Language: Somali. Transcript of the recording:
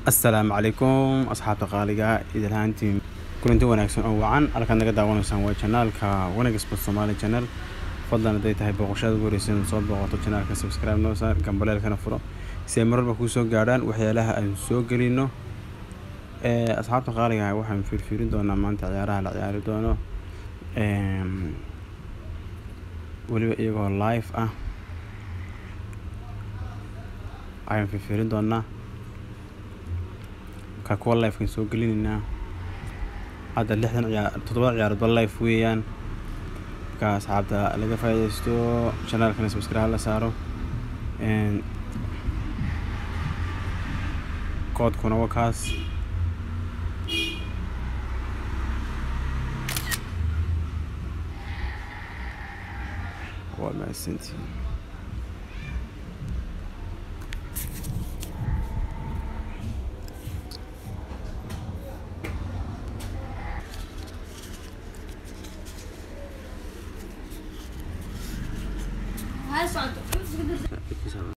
Assalaamu calaykum asxaabta qaaliga, idil ahaantiin kulanti wanaagsan oo wacan. Halkaad naga daawanaysaan waa janaalka Wanaag Sport Somali Channel. Fadlan hadday tahay booqashada ugu horeysa inaad soo booqato janaalka, subscribe noo saar, gambaleelkana furo si ay marwalba kuu soo gaadhaan waxyaalaha aan soo gelino. Asxaabta qaaliga ah, waxaan fiirfiirin doonaa maanta ciyaaraha la ciyaari doono, weliba iyagoo live ah ayaan fiirfiirin doonaa. Marka kuwa live-kan soo gelinaynaa hadda 6dan ciyaar, 7da ciyaaroodba live weeyaan. Marka asxaabta laga faa'iidaysto, channelkana subscribe la saaro, koodkuna waa kaas. Waa mahadsantihiin. Hal socdo.